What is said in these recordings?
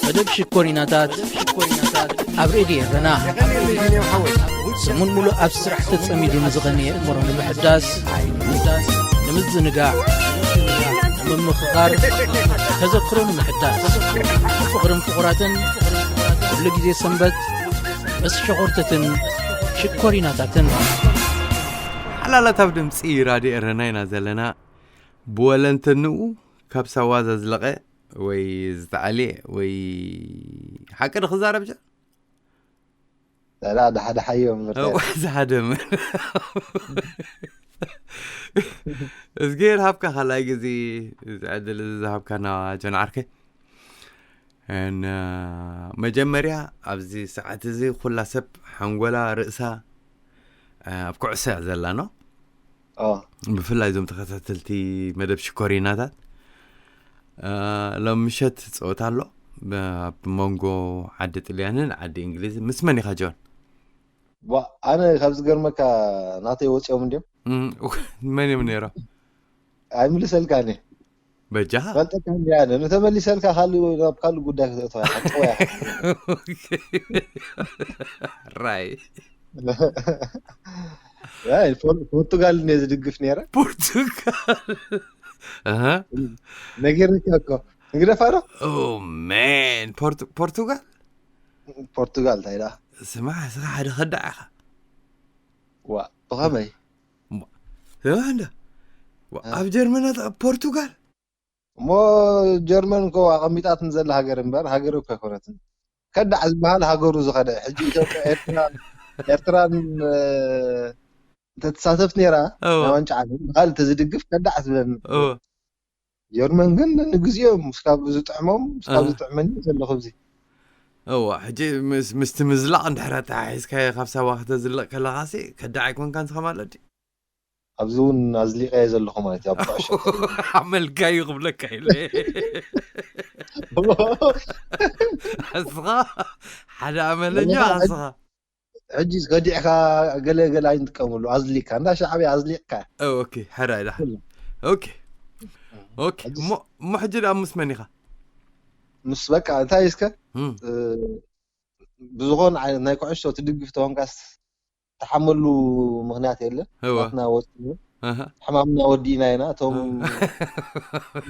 መደብ ሽኮሪናታት ኣብ ሬድዮ ኤረና። ሰሙን ሙሉእ ኣብ ስራሕ ተጸሚዱ ንዝቐነየ እምሮ ንምሕዳስ፣ ንምዝንጋዕ፣ ንምምኽኻር፣ ተዘክሮ ንምሕዳስ፣ ፍቕርን ፍቑራትን፣ ኩሉ ግዜ ሰንበት ምስ ሸኾርተትን ሽኮሪናታትን። ሓላላት ኣብ ድምጺ ራድዮ ኤረና ኢና ዘለና። ብወለንተንኡ ካብ ሳዋ ዘዝለቐ ወይ ዝተኣልየ ወይ ሓቂ ዶ ክዛረብ ጀ? ላ፣ ደሓደሓዮ እምበር። እዋ፣ ዝሓደ እምበር። እዝግሄር ሃብካ ካልኣይ ግዜ እዚ ዕድል እዚ ዝሃብካና ጆን ዓርከይ። እን፣ መጀመርያ ኣብዚ ሰዓት እዚ ኩላ ሰብ ሓንጎላ ርእሳ፣ እ፣ ኣብ ኩዕሶ እያ ዘላ ነው። ኦ። ብፍላይ እዞም ተኸታተልቲ መደብ ሽኮሪናታት፣ እ፣ ሎም ምሸት ጸወታ ኣሎ። ብ-፣ ኣብ መንጎ ዓዲ ጥልያንን ዓዲ እንግሊዝ። ምስ መን ኢኻ ጆን? ዋ፣ ኣነ ካብ ዝገርመካ ናተይ ወጺኦም እንድዮም። እም፣ መን እዮም ነይሮም? ኣይምልሰልካን እየ። በጃኻ? ፈልጠካ እንድያ፣ ኣነ ንተመሊሰልካ ካልእ፣ ናብ ካልእ ጉዳይ ከተእትዋ ኢኻ፣ ጥዋ ኢኻ። ራይ። ኣይ፣ ፖር-፣ ፖርቱጋል እየ ዝድግፍ ነይረ። ፖርቱጋል። ኣሃ። ነጊረካ እኮ። ንግደፋ ዶ? ኦ፣ ማን። ፖርቱ-፣ ፖርቱጋል? ፖርቱጋል፣ እንታይ ደኣ? ስማዕ፣ እስኻ ሓደ ከዳዕ ኢኻ። ዋ፣ ብኸመይ? ዋ፣ ስማዕ እንዳ። ዋ፣ እ። ኣብ ጀርመን ኣት-፣ ፖርቱጋል? እሞ ጀርመን እኮ ኣቐሚጣትን ዘላ ሃገር እምበር፣ ሃገር እኮ ኣይኮነትን። ከዳዕ ዝበሃል ሃገሩ ዝኸደ። ሕጂ ኢትዮጵያ፣ ኤርትራ፣ ኤርትራን፣ እ፣ እንተትሳተፍ ነይራ፣ እወ። ናይ ዋንጫ ዓለም፣ ካልእ እንተዝድግፍ ከዳዕ ትብለኒ። እወ። ጀርመን ግን ንግዚኦም፣ እስካብ ዝጥዕሞም፣ እስካብ ኣሃ። ዝጥዕመኒ ዘለኹ ኣብዚ። እወ፣ ሕጂ ምስ፣ ምስቲ ምዝላቕ እንድሕር ኣተሓሒዝካዮ ካብ ሳዋ ክተዝልቕ ከለኻሲ፣ ከዳዕ ኣይኮንካን እስኻ ማለት ድዩ? ኣብዚ እውን ኣዝሊቐዮ ዘለኹ ማለት እዩ፣ ኣብ ኩዕሾ። ኣመልካ እዩ ክብለካ ኢለ። እስኻ ሓደ ኣመለኛ፣ ወላሂ፣ እስኻ። ሕጂ ከዲዕካ ገለ ገለ ኣይንጥቀመሉ፣ ኣዝሊቕካ፣ እንዳ ሻዕብያ ኣዝሊቕካ። ኦ፣ ኦኬ፣ ሕራይ ደሓን። ኩሉ። ኦኬ። ኦኬ፣ ሕጂ እሞ፣ እሞ ሕጂ ደኣ ምስ መን ኢኻ? ምስ በቃ፣ እንታይ እስከ? እም። እ፣ ብዝኾነ ዓይነት ናይ ኩዕሾ ትድግፍ ተኾንካስ፣ ትሓመሉ ምኽንያት የለን። እወ። ናትና ወፂኡ። ኣሃ። ሕማምና ወዲእና ኢና። እቶም እወ።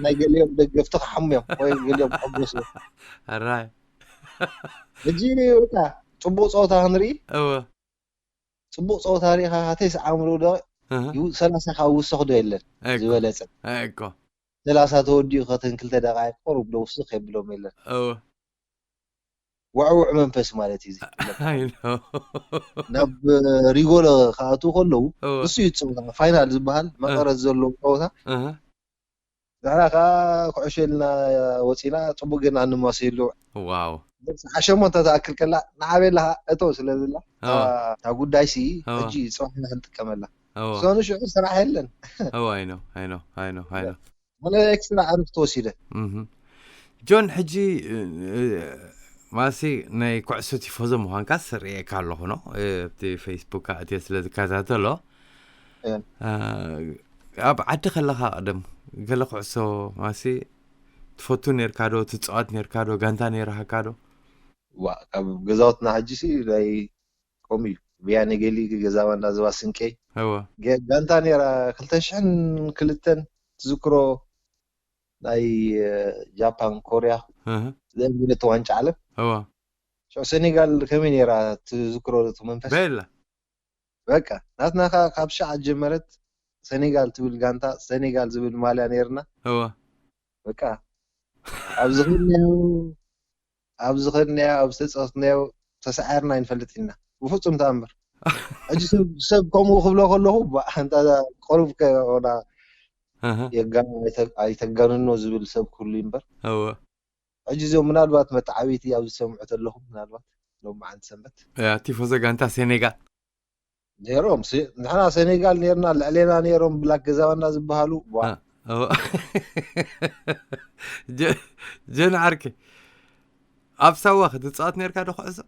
ናይ ገሊኦም ደገፍቲ ክሓሙ እዮም፣ ወይ ገሊኦም ክሕጎሱ እዮም። ኣራይ። ሕጂ በቃ፣ ፅቡቕ ፀወታ ክንርኢ፣ እወ። ፅቡቕ ፀወታ ሪኢኻ፣ ሃተይስ ዓምሩ ዶ፣ ኣሃ። ይው-፣ ሰላሳ ካብ ውስኽ ዶ የለን? እኮ። ዝበለፀ። እኮ። ሰላሳ ተወዲኡ ከተን ክልተ ደቃይቅ ቁሩብ ዶ ውስኽ የብሎም የለን። እወ። ውዕውዕ መንፈስ ማለት እዩ እዚ። ኣይ፣ ኖ። ናብ ሪጎሎ ክኣትዉ ከለዉ፣ እወ። እሱ እዩ እቲ ፀወታ፣ ፋይናል ዝበሃል፣ መቐረት እህ። ዘለዎ ፀወታ። እህ። ንሕና ከዓ ኩዕሾ ኢልና ወፂና፣ ፅቡቅ ጌርና ንማሰየሉ። ዋው። ሰዓት ሸሞንተ ትኣክል ከላ፣ ንዓበየላ እቶ ስለ ዝብላ፣ እወ። እታ፣ እታ ጉዳይሲ እወ። ሕጂ ፅባሕ ኢና ክንጥቀመላ። እወ። ሰኑ ሽዑ ስራሕ የለን። እወ፣ ኣይ ኖ፣ ኣይ ኖ፣ ኣይ ኖ፣ ኣይ ኖ። ኣነ ኤክስትራ ዕረፍቲ ወሲደ። እህ። ጆን፣ ሕጂ፣ እ፣ እ፣ ማሲ ናይ ኩዕሶ ቲፎዞ ምዃንካስ ርእየካ ኣለኹ፣ ኖ? እ፣ ኣብቲ ፌስቡክ ኣትየ ስለ ዝከታተሎ። እ። እ፣ ኣብ ዓዲ ከለኻ ቀደም ገለ ኩዕሶ ማሲ ትፈቱ ኔርካ ዶ? ትጻወት ኔርካ ዶ? ጋንታ ኔርሃካ ዶ? ዋ፣ ካብ ገዛውትና ሕጂሲ ናይ ከምኡ እዩ። ብያኔ ገሊ ገዛ ባንዳ ዝባ ስንቄ። እወ። ገ-፣ ጋንታ ኔራ ክልተ ሽሕን ክልተን ትዝክሮ ናይ፣ እ፣ ጃፓን ኮርያ እህ። ዘእምነት ዋንጫ ዓለም። እወ። ሽዑ ሴኔጋል ከመይ ኔራ ትዝክሮ እቲ መንፈስ? በላ። በቃ ናትና ከ-፣ ካብ ሻዕ ጀመረት ሴኔጋል ትብል ጋንታ፣ ሴኔጋል ዝብል ማልያ ኔርና። እወ። በቃ ኣብ ዝኸድናዮ፣ ኣብ ዝኸድናዮ፣ ኣብ ዝተጻወትናዮ ተሳዒርና ኣይንፈልጥ ኢና። ብፍጹም ተኣምር። ሕጂ ሰብ፣ ሰብ ከምኡ ክብሎ ከለኹ፣ ባ-፣ ኣንታ ቁሩብ ከ-፣ ኦና ኣሃ። የጋ-፣ ኣይተ-፣ ኣይተጋንኖ ዝብል ሰብ ክህሉ እምበር። እወ። ሕጂ እዚኦም ምናልባት መተዓብይቲ ኣብ ዝሰምዑ ተለኹም፣ ምናልባት ሎሚ መዓንቲ ሰንበት። እያ፣ ቲፎዞ ጋንታ ሴኔጋል። ነይሮም፣ ሲ-፣ ንሕና ሴኔጋል ነይርና፣ ልዕሌና ነይሮም ብላክ ገዛባና ዝበሃሉ፣ ዋ። እ፣ እወ። ጀ-፣ ጀን ዓርከይ፣ ኣብ ሳዋ ክትጻወት ነይርካ ዶ ኩዕሶ?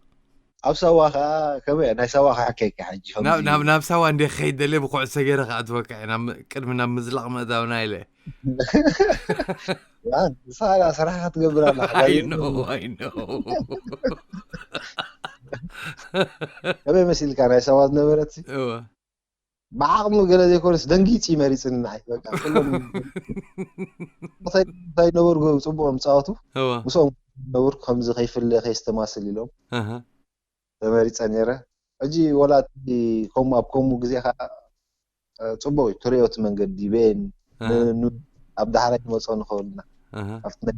ኣብ ሳዋ ኸኣ፣ ከመይ፣ ናይ ሳዋ ክሕከየካ ሕጂ፣ ናብ፣ ከምዚ ናብ፣ ናብ ሳዋ እንደ ክኸይድ ደልየ ብኩዕሶ ገይረ ክኣትወካ እየ፣ ናብ ም-፣ ቅድሚ ናብ ምዝላቕ ምእታውና ኢለ። ንስኻ ስራሕካ ትገብር ኣለኻ። I know, I know. ከመይ መሲልካ ናይ ሰባት ነበረት እወ ብዓቕሚ ገለ ዘይኮነስ ደንጊፂ መሪፅኒ ንዓይ። በቃ ኩሎም እንታይ ነበሩ ጽቡቕ ምፃወቱ እወ ምስኦም ነበርኩ ከምዚ ከይፍለ ከይስተማስል ኢሎም ኣሃ ተመሪፀ ነይረ። ሕጂ ወላ እቲ ከምኡ ኣብ ከምኡ ግዜ ከዓ እ፣ ጽቡቕ እዩ ትሪኦ እቲ መንገዲ ቤን ኣሃ ን- ን- ኣብ ዳሕራይ ክመፅኦ ንኽእልና ኣሃ ኣብቲ ናይ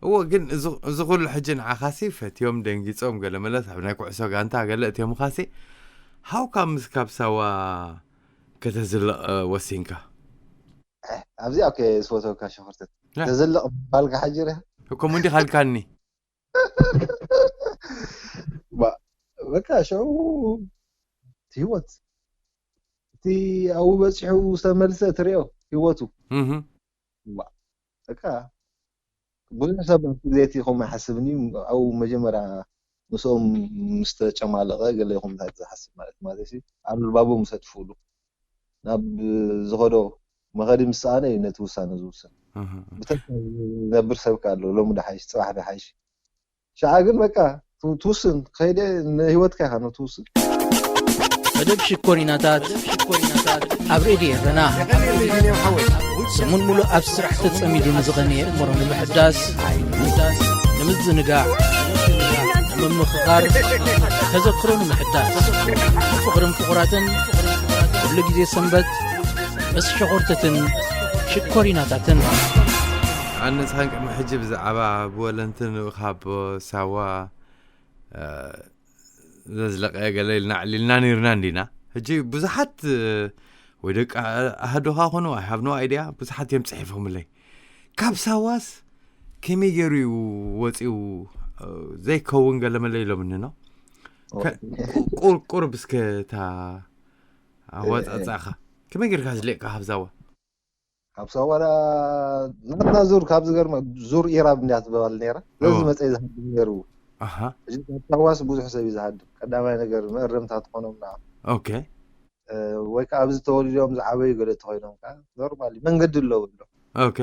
እዎ ግን እዚ እዚ ኩሉ ሕጂ ንዓኻሲ ፈትዮም ደንጊፆም ገለ መለስ ኣብ ናይ ኩዕሶ ጋንታ ገለ እትዮምኻሲ how comes ካብ ሳዋ ከተዝልቕ እ፣ ወሲንካ ኣብዚኣ ኦኬ ዝፈትወካ ሸኾርተት ያ። ተዘልቕ ምባልካ ሓጂ ሪኻ ከምኡ እንዲ ካልካኒ ባ- በቃ ሽዑ እቲ ህይወት እቲ ኣብኡ በፂሑ ዝተመልሰ ትሪኦ ህይወቱ እህ ባ- በቃ ብዙሕ ሰብ ኣብቲ ግዜ እቲ ከምኡ ይሓስብኒ ኣብኡ መጀመርያ ምስኦም ምስ ተጨማለቐ ገለ ይኹም እንታይ ዝሓስብ ማለት ማለት ሲ ኣልባቡ ምስ ኣጥፍእሉ ናብ ዝኸዶ መኸዲ ምስ ሰኣነ እዩ ነቲ ውሳነ ዝውስን እህ ብተስፋ ዝነብር ሰብ ከ ኣሎ ሎሚ ዶ ሓይሽ ፅባሕ ዶ ሓይሽ ሸዓ ግን በቃ ት- ትውስን ከይደ ንህይወትካ ኢኻ ነው ትውስን መደብ ሽኮሪናታት ኣብ ሬድዮ ኤረና ሰሙን ሙሉእ ኣብ ስራሕ ተጸሚዱ ንዝቐነየ እምሮ ንምሕዳስ ንምዝንጋዕ ንምምኽኻር ተዘክሮ ንምሕዳስ ፍቕርን ፍቑራትን ኩሉ ግዜ ሰንበት ምስ ሸኾርተትን ሽኮሪናታትን ኣነ ንስኻን ቅድሚ ሕጂ ብዛዕባ ብወለንትን ካብ ሳዋ እ፣ ዘዝለቀ ገለ ኢልና ኣዕሊልና ነይርና እንዲና ሕጂ ብዙሓት እ፣ ወይ ደቂ ኣህዶኻ ኮኑ I have no idea ብዙሓት እዮም ፅሒፎምለይ ካብ ሳዋስ ከመይ ገይሩ እዩ ወፂኡ እ፣ ዘይከውን ገለ መለ ኢሎምኒ ነው ከ- ቁ- ቁር ቁርብ እስከ እታ ኣወፃፃእኻ ከመይ ጌርካ ዝለቅካ ካብ ሳዋ ካብ ሳዋ ናትና ዙር ካብ ዝገርመ ዙር ኢራብ እንዲያ ትበሃል ነይራ በዚ እዎ። መፀ ዝሃድም ነይሩ ኣሃ እዚ ካብ ሳዋስ ብዙሕ ሰብ እዩ ዝሃድም ቀዳማይ ነገር መእረምታ ትኾኖም ና ኦኬ ወይ ከዓ ኣብዚ ተወሊዶም ዝዓበዩ ገለ ተኮይኖም ከዓ ኖርማሊ መንገዲ ኣለዎ ኣሎ ኦኬ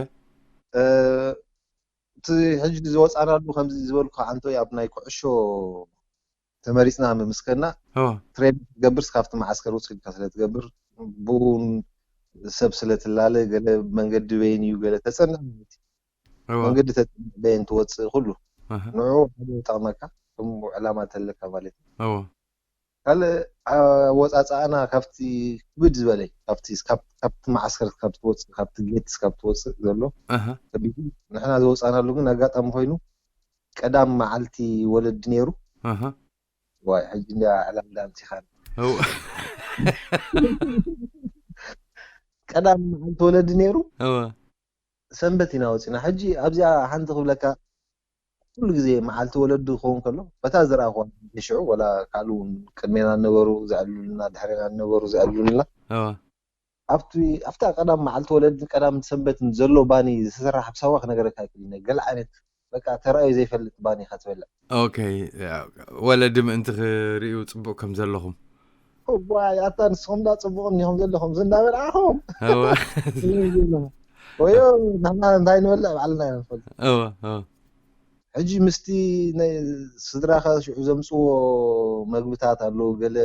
እቲ ሕጂ ዝወፃናሉ ከምዚ ዝበልኩ ዓንቶ ኣብ ናይ ኩዕሾ ተመሪፅና ምምስከና ኦ ትሬኒንግ ትገብርስ ካብቲ መዓስከር ውፅእ ኢልካ ስለ ትገብር ብኡን ሰብ ስለ ትላለ ገለ መንገዲ በይን እዩ ገለ ተፀንዕ ማለት እዩ እዋ መንገዲ ተፀንዕ በይን ትወፅእ ኩሉ ኣሃ ንዑ ሓደ ይጠቕመካ ከም ዕላማ ተለካ ማለት እዩ እዋ ካልእ ኣወፃፅኣና ካብቲ ክብድ ዝበለ እዩ። ካብቲ ካብ- ካብቲ መዓስከር ካብ ትወፅእ ካብቲ ጌት ካብ ትወፅእ ዘሎ ኣሃ ከቢድ እዩ። ንሕና ዝወፃናሉ ግን ኣጋጣሚ ኮይኑ ቀዳም መዓልቲ ወለዲ ነይሩ ኣሃ ዋይ ሕጂ እንዲያ ዕላል ዳምፂኻን እው ቀዳም መዓልቲ ወለዲ ነይሩ እዋ ሰንበት ኢና ወፂና ሕጂ ኣብዚኣ ሓንቲ ክብለካ ኩሉ ግዜ መዓልቲ ወለዲ ክኸውን ከሎ በታ ዝረኣኹዋ ሽዑ ወላ ካልእ እውን ቅድሜና ነበሩ ዘዕልሉና ድሕሬና ነበሩ ዘዕልሉና እዋ ኣብቲ ኣብታ ቀዳም መዓልቲ ወለድን ቀዳም ሰንበትን ዘሎ ባኒ ዝተሰራሕ ኣብ ሳዋ ክነገረካ ይክእል ገለ ዓይነት በቃ ተራእዩ ዘይፈልጥ ባኒ ኢካ ትበልዕ ኦኬ ያ፣ ወለዲ ምእንቲ ክርእዩ ፅቡቅ ከም ዘለኹም ዋይ ኣታ ንስኹም ዳ ፅቡቅ እኒኹም ዘለኹም ዝናበልዓኹም እወ ወዮ ንሕና እንታይ ንበልዕ ባዕልና ኢና ንፈልጥ እወ እወ ሕጂ ምስቲ ናይ ስድራኻ ሽዑ ዘምፅዎ መግብታት ኣለዉ ገለ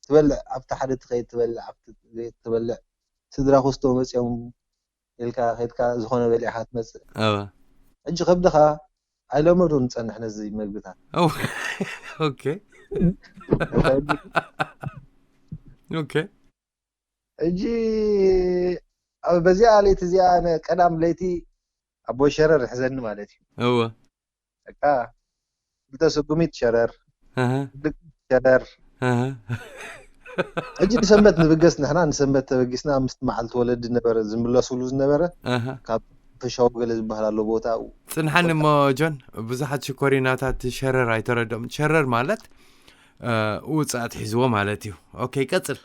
ትበልዕ ኣብቲ ሓደ ትኸይድ ትበልዕ ኣብቲ ትኸይድ ትበልዕ ስድራ ክስቶ መፅኦም ኢልካ ከድካ ዝኾነ በሊዕካ ትመፅእ እወ ሕጂ ከብድኻ ኣይለመዶ ንፀንሕ ነዚ መግብታት እወ ኦኬ ኦኬ ሕጂ ኣብ- በዚኣ ለይቲ እዚኣ ኣነ ቀዳም ለይቲ ኣቦይ ሸረር ይሕዘኒ ማለት እዩ እወ በቃ ክልተ ስጉሚት ሸረር እህ ሸረር እህ ሕጂ ንሰንበት ንብገስ ንሕና ንሰንበት ተበጊስና ምስቲ መዓልቲ ወለዲ ነበረ ዝምለሱሉ ዝነበረ እህ ካብ ፈሻው ገለ ዝበሃል ኣሎ ቦታ ኣብኡ ፅንሓኒ እሞ ጆን ብዙሓት ሽኮሪናታት ሸረር ኣይተረድኦም ሸረር ማለት እ፣ ውፅኣት ሒዝዎ ማለት እዩ ኦኬ ቀፅል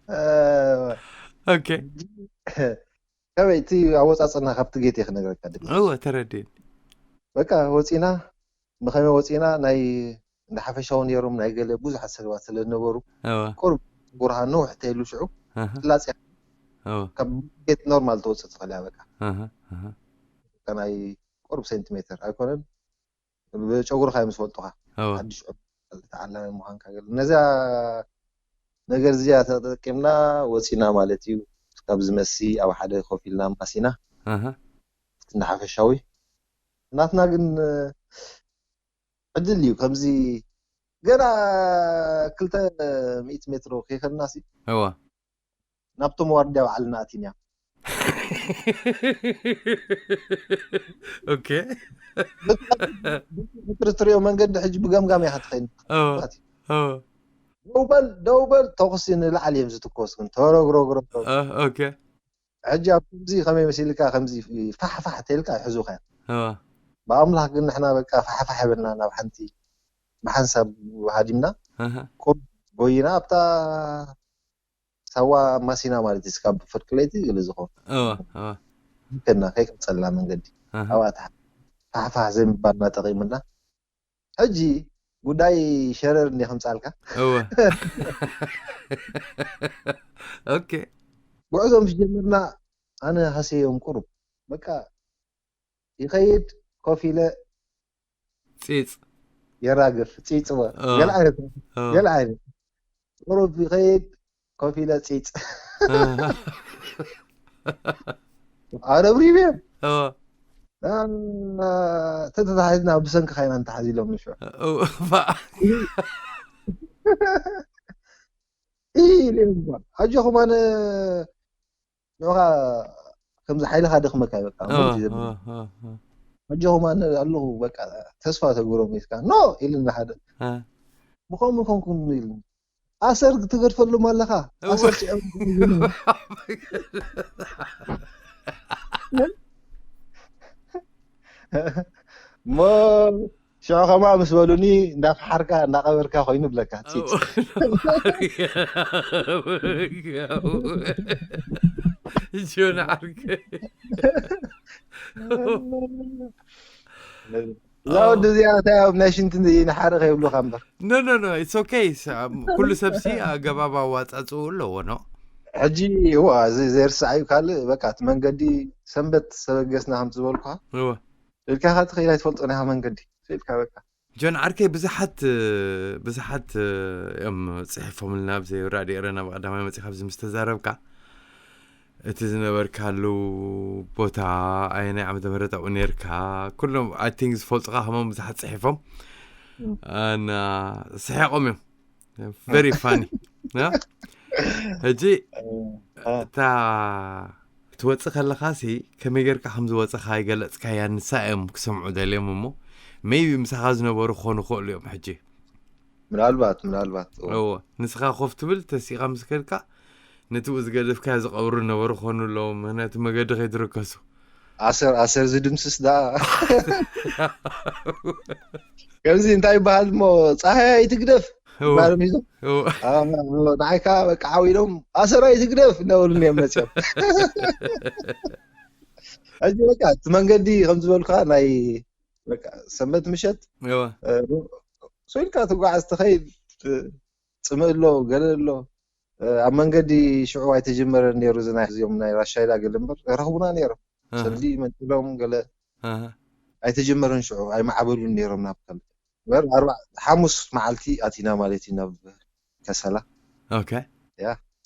እ፣ ኦኬ ከመይ እቲ ኣወፃፅና ካብቲ ጌት ክነግረካ ድል እወ ተረድእኒ በቃ ወፂና ብኸመይ ወፂና ናይ እንዳ ሓፈሻዊ ነይሮም ናይ ገለ ብዙሓት ሰባት ስለ ዝነበሩ እወ ቁርብ ጉርሃ ነውሕ ተይሉ ሽዑ እህ ፍላፅ እወ ካብ ቤት ኖርማል ትወፅእ ትኽእል እያ። በቃ ኣሃ ኣሃ ከናይ ቁርብ ሴንቲሜትር ኣይኮነን፣ ብጨጉርኻ እዮም ዝፈልጡኻ። እወ ሓድሽ ዑ- ተዓላሚ ምዃንካ ገለ ነዛ ነገር እዚኣ ተጠቂምና ወፂና ማለት እዩ። ካብዚ መሲ ኣብ ሓደ ኮፍ ኢልና ማሲና ኣሃ እቲ ንሓፈሻዊ ናትና ግን ዕድል እዩ። ከምዚ ገና ክልተ ሚእቲ ሜትሮ ከይኸድና ሲ እወ ናብቶም ዋርድያ ባዕልና ኣቲና። ኦኬ ትሪኦ መንገዲ ሕጂ ብገምጋም ኢኻ ትኸይድ። እወ እወ ደውበል ደውበል ተኹሲ ንላዕሊ እዮም ዝትኮስ ግን ተረግረግረ። እ፣ ኦኬ ሕጂ ኣብ ከምዚ ከመይ መሲልካ ከምዚ ፋሕፋሕ ተልካ ይሕዙኻ እዮም። እወ ብኣምላኽ ግን ንሕና በቃ ፋሕፋሕ ይበልና ናብ ሓንቲ ብሓንሳብ ሃዲምና ኣሃ ቁር ጎይና ኣብታ ሳዋ ማሲና ማለት እዩ። ስካብ ፍርቂ ለይቲ ገለ ዝኾነ እወ እወ ከና ከይቀፀልና መንገዲ ኣሃ ኣብኣ ፋሕፋሕ ዘይምባልና ጠቂምና። ሕጂ ጉዳይ ሸረር እንደ ከምፃልካ እወ ኦኬ ጉዕዞ ምስ ጀመርና ኣነ ሃሰዮም ቁሩብ በቃ ይኸይድ ኮፍ ኢለ ፂፅ የራግፍ ፂፅወ እ። ገለ ዓይነት እወ ገለ ዓይነት ቁሩብ ይኸይድ ኮፍ ኢለ ፂፅ ኣረብሪብ እዮም። እወ ተተታሒዝና ብሰንክኻ ኢና እንተሓዚሎም ንሽዑ እወ ፋ- ኢለ እባ ኣጆኹም ኣነ ንዑኻ ከምዚ ሓይልኻ ደኽመካ እዩ በቃ እወ ምርት ዘብል እወ እወ እወ ኣጆኹም ኣነ ኣለኹ በቃ ተስፋ ተግብሮም ኢልካ ኖ ኢልና ሓደ እ። ብኸምኡ ኮንኩም ኢሉ ኣሰር ትገድፈሎም ኣለኻ እወ ኣሰር ጭዕም እሞ ሽዑ ከማ ምስ በሉኒ እንዳፈሓርካ እንዳቐበርካ ኮይኑ ብለካ ፂፅ ጆን ዓርከይ እዛ ወዲ እዚኣ እንታይ ኣብ ናይ ሽንቲ ንሓርቕ የብሉኻ እምበር ኖ ኖ ኖ ኢትስ ኦኬ። ኩሉ ሰብሲ ኣገባብ ኣዋፃፅኡ ኣለዎ ኖ ሕጂ እዋ እዚ ዘይርስዓ እዩ ካልእ በቃ እቲ መንገዲ ሰንበት ሰበገስና ከምቲ ዝበልኩኻ እወ ኢልካ ኢኻ ትኸይድ ኣይትፈልጦ ናይኻ መንገዲ ኢልካ በቃ ጆን ዓርከይ ብዙሓት ብዙሓት እዮም ፅሒፎምልና ኣብዚ ራድዮ ኤረና ብቀዳማይ መፂ ካብዚ ምስ ተዛረብካ እቲ ዝነበርካሉ ቦታ ኣየናይ ዓመተ ምህረት ኣብኡ ነርካ ኩሎም ኣይ ቲንክ ዝፈልጡካ ከሞም ብዙሓት ፅሒፎም እና ስሒቆም እዮም very funny ሕጂ እታ ክትወፅእ ከለኻ ሲ ከመይ ጌርካ ከም ዝወፅኻ ይገለፅካያ ንሳ እዮም ክሰምዑ ደልዮም እሞ maybe ምሳኻ ዝነበሩ ክኾኑ ይኽእሉ እዮም ሕጂ ምናልባት ምናልባት እዎ ንስኻ ኮፍ ትብል ተሲኻ ምስ ከድካ ነቲ ብኡ ዝገደፍካዮ ዝቐብሩ ነበሩ ክኾኑ ኣለዎም ምክንያቱ መገዲ ከይትርከሱ ኣሰር ኣሰር ዝድምስስ ዳ ከምዚ እንታይ ይበሃል እሞ ፀሃይ ኣይትግደፍ እዎ ባርም ሒዞም እዎ ንዓይካ በቃ ዓው ኢሎም ኣሰር ኣይትግደፍ እናበሉኒ እዮም መፅኦም ሕጂ በቃ እቲ መንገዲ ከም ዝበልካ ናይ በቃ ሰንበት ምሸት እዎ ሶ ኢልካ ትጓዓዝ ትኸይድ ፅምእ ኣሎ ገለ ኣሎ ኣብ መንገዲ ሽዑ ኣይተጀመረን ነይሩ እዚ ናይ እዚኦም ናይ ራሻይዳ ገለ እምበር ረኽቡና ነይሮም ሰልዲ መንጢሎም ገለ ኣሃ ኣይተጀመረን ሽዑ ኣይማዕበሉን ነይሮም ናብ ከል በር ኣርባ ሓሙስ መዓልቲ ኣቲና ማለት እዩ ናብ ከሰላ ኦኬ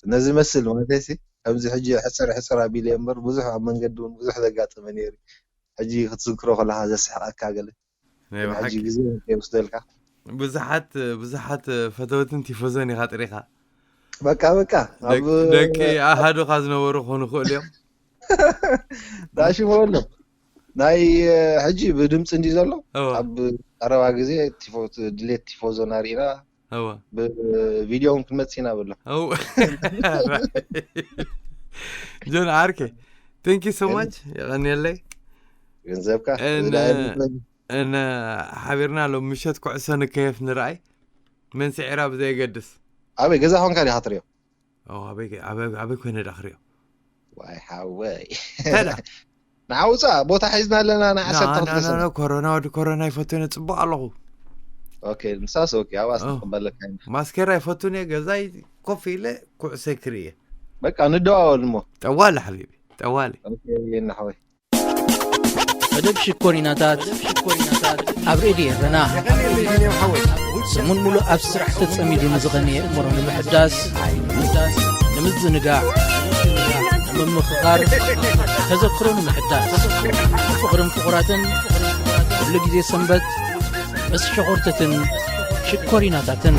ነዚ መስል ማለት ሲ ከምዚ ሕጂ ሕፅር ሕፅር ኣቢለ እምበር ብዙሕ ኣብ መንገዲ እውን ብዙሕ ዘጋጠመ ነይሩ ሕጂ ክትዝክሮ ከለካ ዘስሕቀካ ገለ ናይ ግን ሕጂ ብሓቂ ግዜ ይወስደልካ ብዙሓት ብዙሓት ፈተውትን ቲፎዞን ኢኻ ጥሪኻ በቃ በቃ ኣብ ደቂ ኣሃዱኻ ዝነበሩ ክኾኑ ይኽእሉ እዮም ዳሽሞ ኣሎ ናይ ሕጂ ብድምፂ እንዲ ዘሎ እወ ኣብ ቀረባ ግዜ ቲፎ- ድሌት ቲፎዞ ናርኢና እወ ብቪድዮ እውን ክንመፅእ ኢና በሎ እው ጆን ዓርከ thank you so much የቐንየለይ ገንዘብካ እን- ዝደኣየኒ እን ሓቢርና ሎም ምሸት ኩዕሶ ንከየፍ ንርኣይ መን ስዒራ ብዘየገድስ ኣበይ ገዛ ኮንካ ዲኻ ትሪኦ ኦ፣ ኣበይ ኣበይ ኣበይ ኮይነ ዳ ክሪኦ ዋይ ሓወይ ተዳ ንዓውፃ ቦታ ሒዝና ኣለና ናይ ዓሰርተ ክልተ ሰነ ኮሮና ወዲ ኮሮና ይፈትነ ፅቡቅ ኣለኹ ኦኬ ምሳስ ኦኬ ኣብኣስ ኦ። ንቅበለካ ኢና ማስኬራ ይፈቱን እየ ገዛይ ኮፍ ኢለ ኩዕሰ ክርኢ እየ በቃ ንደዋወል እሞ። ጠዋሊ ሓቢቢ፣ ጠዋሊ። ኦኬ፣ የናሓወይ። መደብ ሽኮሪናታት ኣብ ሬድዮ ኤረና። ሰሙን ሙሉእ ኣብ ስራሕ ተጸሚዱ ንዝቐነየ እምሮ ንምሕዳስ፣ ንምዝንጋዕ፣ ንምምኽኻር፣ ተዘክሮ ንምሕዳስ፣ ፍቕርን ፍቑራትን፣ ኩሉ ግዜ ሰንበት ምስ ሸኾርተትን ሽኮሪናታትን።